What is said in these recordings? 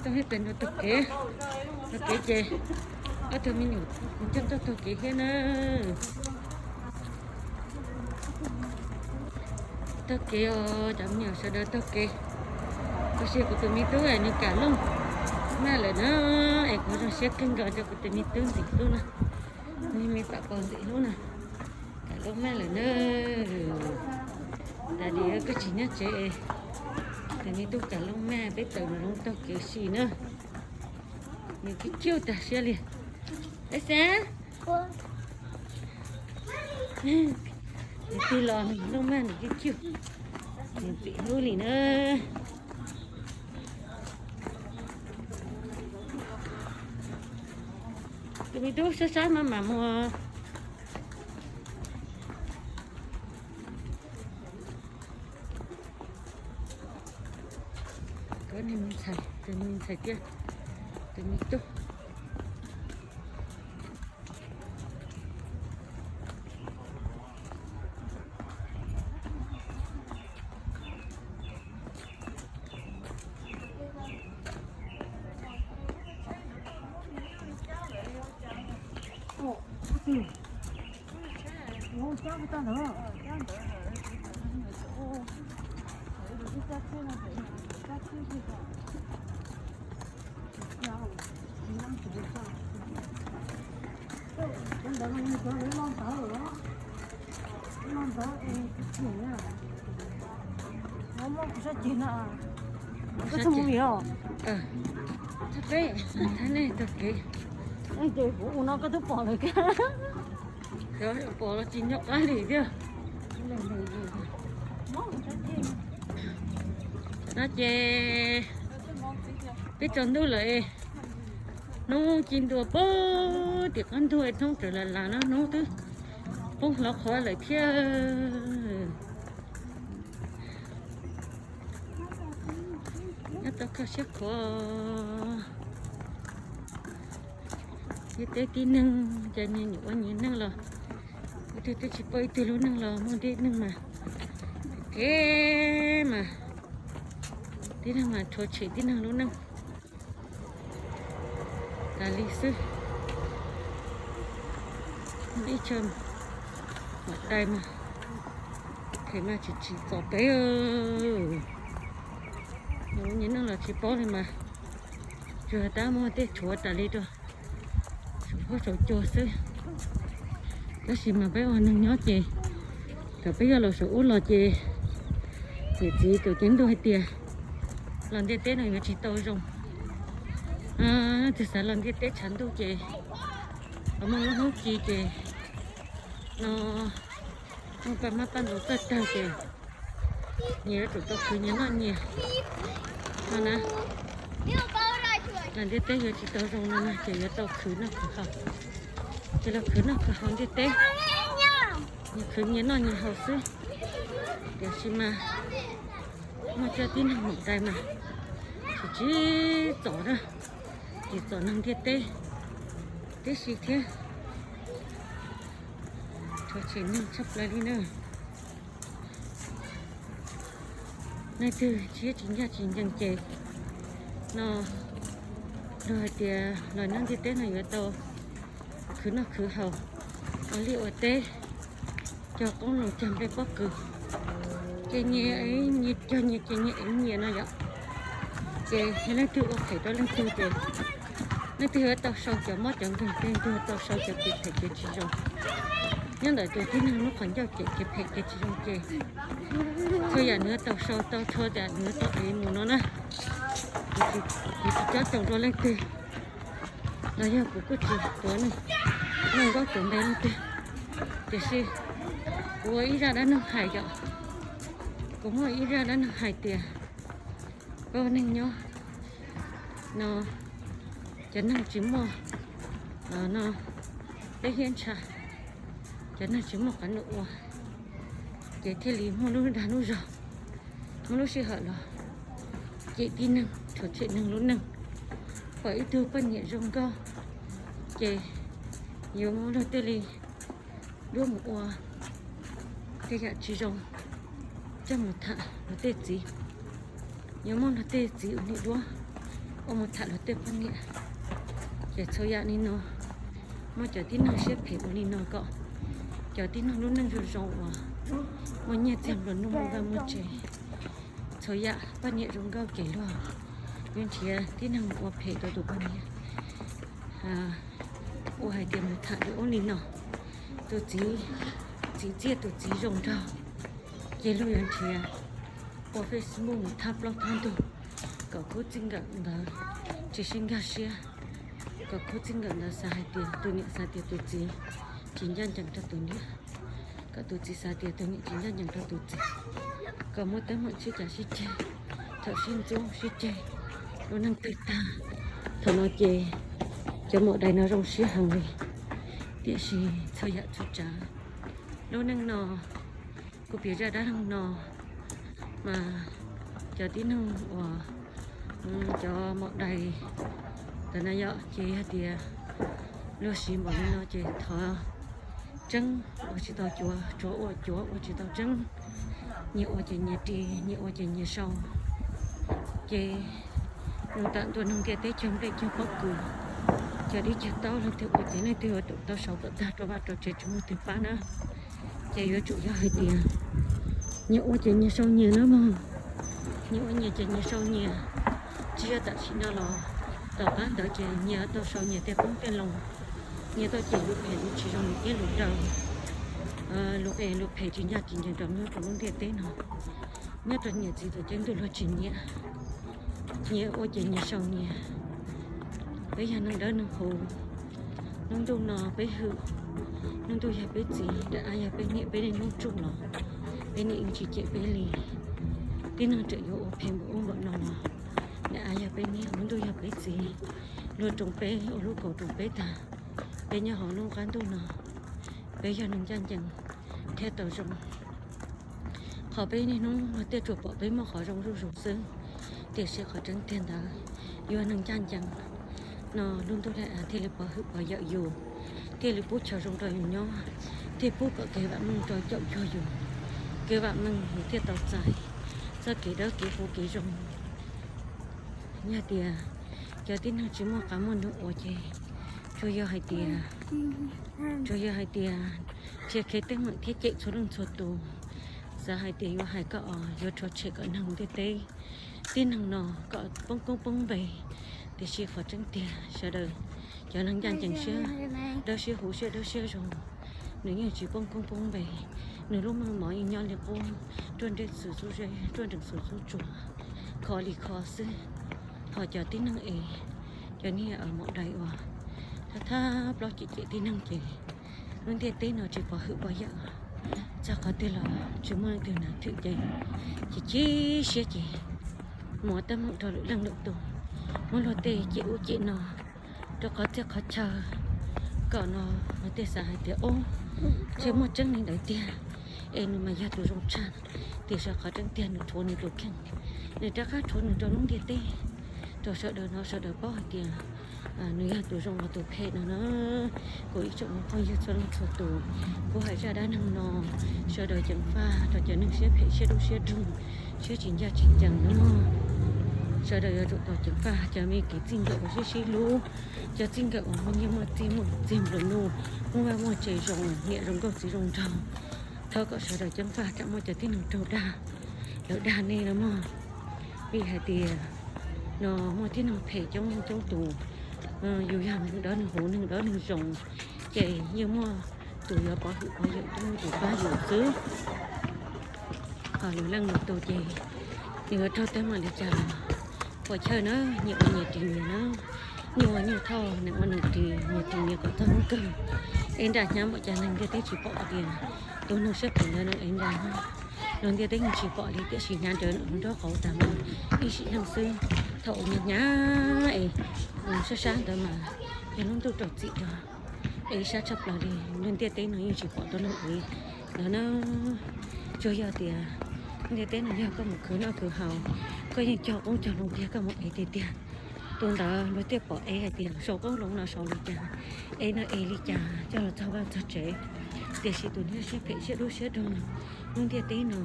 Tuaj thiab pem no taug kev, taug kev ces ob tug me nyuam coj tuaj taug kev thiab na. Taug kev os, cov me nyuam sawv daws taug kev. Kuv sis kuv tus me tub nws kam looj maj lawm na, es kuv zoo siab kawg nkaus rau kuv tus me tub ntxim hlub na. Nws me pam paus ntxim hlub na, kam looj maj lawm na. Tas li koj tsis nyob tsev es tus me tub kam looj maj, peb tawm mus zoo taug kev si na. Nws cib ciuj tag siab li. Eb xav, nws tig los nws looj maj nws cib ciuj, nws ntxim hlub li na. Tus me tub saib saib mas mam mus. Koj niag me ntxhais, tus me ntxhais thiab tus me tub. Koj twb mus vim os? Thab peb, thab nej taug kev. Ces kuv ua no koj twb pom lawm kag. Pom los tsis nyob qab li thiab. No ces peb tsaus ntuj lawm, hnub ci ntua pag tim qab ntug, hnub raws las las no hnub twb poob hlo qhuav lawm thiab. Nyob tau kho siab khuav. Ntiaj teb tib neeg ces nyias nyuam ua nyias neej los, ib tug twb tsis paub ib tug lub neej los muaj tib neeg mas, kev mas, tib neeg mas rhuav tshem tib neeg lub neej tas li xwb. Ib txhia mam dai mas, phem mas tsis tsim txom peb. Nyias neej los tsis paub li mas, tsuas tab muaj tej rhuav tas li rau saum huab saum cua xwb. Tab sis mas peb ua neeg nyob ces, thaum peb yog los saum ub los ces, niam txiv tus ceeb ntuj hais tias los ntiaj teb no yuav tsis tau zoo. Leej twg xav los ntiaj teb tshav ntuj ces, los muaj lub hnub ci ces, no, muaj paj mab paj ntaub txawj tag ces, nyias yuav tsum tau khwv nyias noj nyias no na. Los ntiaj teb yuav tsis tau zoo no na ces yuav tau khwv noj khwv haus. Ces los khwv noj khwv haus ntiaj teb, nyias khwv nyias noj nyias haus xwb. Tiam sis mas muaj cov tib neeg mam dai mas, tsis tsim txom na, tsim txom neeg ntiaj teb tib si thiab. Rhuav tshem neeg tshaj plaws li na. Leej twg siab tsis ncaj tsis ncees ces, no, luag hais tias los nyob ntiaj teb no yuav tau khwv noj khwv haus, ua liaj ua teb, cog qoob loo cog npe pob kws, ces nyias, nyias cog nyias ces nyias ev nyias no yom. Ces yog leej twg ua phem rau leej twg ces leej twg yuav tau sau cov mob cov nkeeg, leej twg yuav tau sau cov kev phem kev tsis zoo. Nyob ntawm tus tib neeg lub qhov ncauj ces kev phem kev tsis zoo ces txhua yam nws yuav tau sau tau, txhua yam nws yuav tau ev mus no na. Kuv tsis cob coo rau leej twg, los yog kuv kuj tsis tuav neeg, neeg nkaub tuav npe leej twg. Tiam sis kuv ua ib zaj dab neeg hais yom, kuv muaj ib zaj dab neeg hais tias, koj neeg nyob no, cov neeg tsis muaj, no, peb hiab ntsha, cov neeg tsis muaj qhov num ua, ces thiaj li muaj lub dag lub zog, muaj lub sij hawm los cem tib neeg, rhuav tshem neeg lub neej. Pom ib tug poj niam zoo nkauj ces yuav muab luag tej li duab mus ua tej yam tsis zoo, coj mus tham luag tej txiv. Yuav muab luag tej txiv ua niam duab, Ua mus tham luag tej poj niam, ces txhua yam li no, muaj cov tib neeg siab phem ua li no kom cov tib neeg lub neej zoo zoo uas muaj nyiaj txiag nplua nuj muaj vaj muaj tsev. Txhua yam poj niam zoo nkauj kev luag, yuav nrhiav tib neeg mus ua phem rau tus poj niam. Ua hais tias mus tham lwm ub li no, tus txiv, txiv txiaj tus txiv zoo nraug, ces luag yuav nrhiav ua Facebook mus thab plaub thab ntug kom khub txij nkawm ntawd tsis sib nkag siab, kom khub txij nkawm ntawd xav hais tias tus niam xav tias tus txiv tsis ncaj ncees rau tus niam, kom tus txiv xav tias tus niam tsis ncaj ncees rau tus txiv, kom muaj teeb meem sib cav sib ceg, thaum sib ntxub sib ceg, lub neej twg tag. Thaum no ces cov maum dais no zoo siab heev li, tiam sis txhua yam txhua tsav, lub neej no, kuv piav zaj dab neeg no mas cov tib neeg uas, cov maum dais ntawd na yom, ces yog tias luag siv npaum li no ces thov tseeb ua tsis tau cuav, tsuav ua cuav ua tsis tau tseeb. Nyias ua ces nyias ris, nyias ua ces nyias sau. Ces nws tam ntua neeg ntiaj teb cog nplej cog pob kws, cog dib cog taub, leej twg ua ces leej twg yuav tsum tau sau kom tag rau vaj rau tsev tsis muaj twg pab na. Ces yuav tsum yog hais tias nyias ua ces nyias sau nyias na mog, nyias ua nyias ces nyias sau nyias. Tsis yog tam sim no los, tom qab ntawd ces nyias tau sau nyias tej qoob tej loo, nyias tau cem lus phem lus tsis zoo lus iab lus daw, lus es lus phem tsis ncaj tsis ncees rau nyob rau lub ntiaj teb no. Nyob rau niam txiv tuam ceeb ntuj luag tsis nyiam, nyias ua ces nyias sau nyias. Peb yog neeg dawb neeg huv, lub ntuj no peb hwm, lub ntuj yog peb txiv, daim av yog peb niam, peb niaj hnub tsuj los peb niam yeej tsis cem peb li. Tib neeg tseem yuav ua phem npaum ub npaum no los, daim av yog peb niam, lub ntuj yog peb txiv, luag roos peb ua lub kaus roos peb tag. Peb nyob hauv lub qab ntuj no, peb yog neeg ncaj ncees thiab tau zoo. Qhov peb niaj hnub luag tej tsuas pom peb muaj qhov zoo zuj zus xwb, tiam sis qhov tseeb tiag ntawd, yus neeg ncaj ncees no lub ntuj daim av thiaj li pov hwm pov yawm yus, thiaj li pub chaw zoo rau yus nyob, thiaj pub kom kev vam meej rau caum cuag yus, kev vam meej yus thiaj tau txais txoj kev dawb kev huv kev zoo. Yog tias cov tib neeg tsis muaj qab muaj nus ua ces tsuas yog hais tias, tsuas yog hais tias nrhiav kev teeb meem thiab cem txhua leej txhua tus, xav hais tias yuav hais kom yuav rhuav tshem kom neeg ntiaj teb, tib neeg no kom poob koob poob npe. Tiam sis qhov tseeb tiag sawv daws cov neeg ncaj ncees siab dawb siab huv siab dawb siab zoo, nws yeej tsis poob koob poob npe. Nws lub meej mom yeej nyob li qub, ruaj nrees xus xub zeb, ruaj nrees xus xub tsuag, kho li kho xwb. Ho cov tib neeg es, cov niag maum dais uas thab thab plaub cem cem tib neeg ces lub ntiaj teb no tsis pov hwm pov yawm, txog qhov twg los tsis muaj leej twg nas thwm ces, ces chim siab ces mus ua teeb meem rau lwm leej lwm tus, muab luag tej cem ub cem no rau qhov txhia qhov chaw kom no luag tej xav hais tias, o, ntshe muaj tseeb li ntawd tiag, es nws mas yog tus zoo tshaj. Tiam sis qhov tseeb tiag nws rhuav nws tus kheej, nws rov qab rhuav nws rau lub ntiaj teb, rau sawv daws no sawv daws paub hais tias nws yog tus zoo los tus phem no na. Kuv ib tsoom phooj ywg txhua leej txhua tus, kuv hais zaj dab neeg no, sawv daws ceev faj rau cov neeg siab phem siab dub siab doog, siab tsis ncaj tsis ncees no. Sawv daws yuav tsum tau ceev faj cov me kev txij nkawm uas sib sib hlub, cov txij nkawm uas muaj nyiaj muaj txiag, muaj txiag nplua nuj, muaj vaj muaj tsev zoo, niam zoo nkauj txiv zoo nraug. Thov kom sawv daws ceev faj tsam muaj cov tib neeg raug dag, lawv dag nej no mog. Vim hais tias no muaj tib neeg phem coob coob tus, yus yog neeg dawb neeg huv neeg dawb neeg zoo, ces yeej muaj tus yuav pov hwm pov yawm, yeej muaj tus pab yus xwb. Ho lwm leej lwm tus ces nws yuav raug teeb meem li cas los puas chawj na, nyias ua nyias ris nyias na, nyias ua nyias thauj, nyias ua nyias ris, nyias ris nyias kom txog hnub kawg. Ev nram hnyav npaum cas neeg ntiaj teb tsis pom tias tus neeg siab phem ntawd nws ev nram, luag ntiaj teb yeej tsis pom li, tiam sis hnyav ntawd nws nraub qaum tag mus ib sim neej xwb. Thaum uas hnyav hnyav es sab sab ntawd mas yog lub ntuj rau txim rau, ev sab tshaj plaws li, luag ntiaj teb no yeej tsis pom tus neeg ev ntawd na. Tsuas yog tias ntiaj teb no yog koj mus khwv noj khwv haus, koj yeej cog qoob cog loo tiag koj mus ev tiag tiag, tus ntawd luag thiaj pom ev hais tias sau qoob loo no sau li cas, ev no ev li cas coj los txog vaj txog tsev. Tiam sis tus niag siab phem siab dub siab doog lub ntiaj teb no,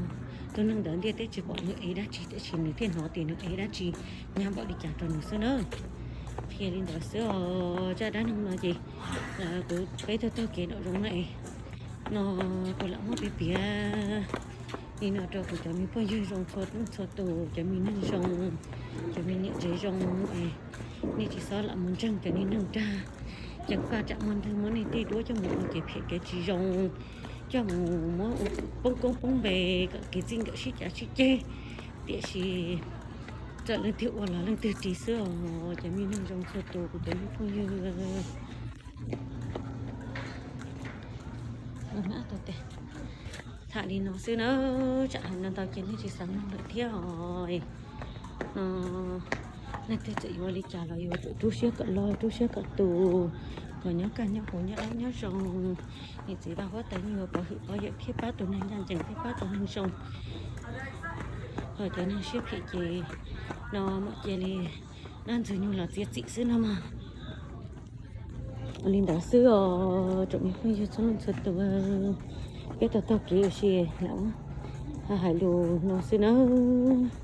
Tus neeg ntawd ntiaj teb tsis pom nws ev dab tsi tiam sis nws thiaj hnov tias nws ev dab tsi nyab npaum li cas rau nws xwb na. Qhia li ntawd xwb os. Zaj dab neeg no ces kuv peb taug taug kev nraum zoov na es no kuv lam muab piav piav li no rau kuv cov me phooj ywg zoo txhua leej txhua tus, cov me neeg zoo, cov me niam tsev zoo es nej tsis txhob lam mus ntseeg cov niag neeg dag ceev faj tsam muaj ntwg muab nej tej duab coj mus ua kev phem kev tsis zoo, coj mus muab poob koob poob npe kom kev txij nkawm sib cav sib ceg. Tiam sis txawm leej twg ua los leej twg ris xwb os cov me neeg zoo txhua tus kuv cov me phooj ywg. Tham li no xwb na, tsam hais no ntau ces nej tsis xav mloog lawm thiab os. No leej twg txawm yuav ua li cas los yuav tsum rub siab kom loj rub siab kom tus, kom nyob kaj nyob huv nyob dawb nyob zoo. Niam txiv Vaj huab tais yeej yuav pov hwm pov yawm thiab pab tus neeg ncaj ncees thiab pab tus neeg zoo. Ho cov neeg siab phem ces no mam cia li dab ntxwg nyoog los txiav txim xwb no mas. Li ntawd xwb os tsoom me phooj ywg txhua leej txhua tus, peb taug taug kev ua si lam hais lus no xwb nawb.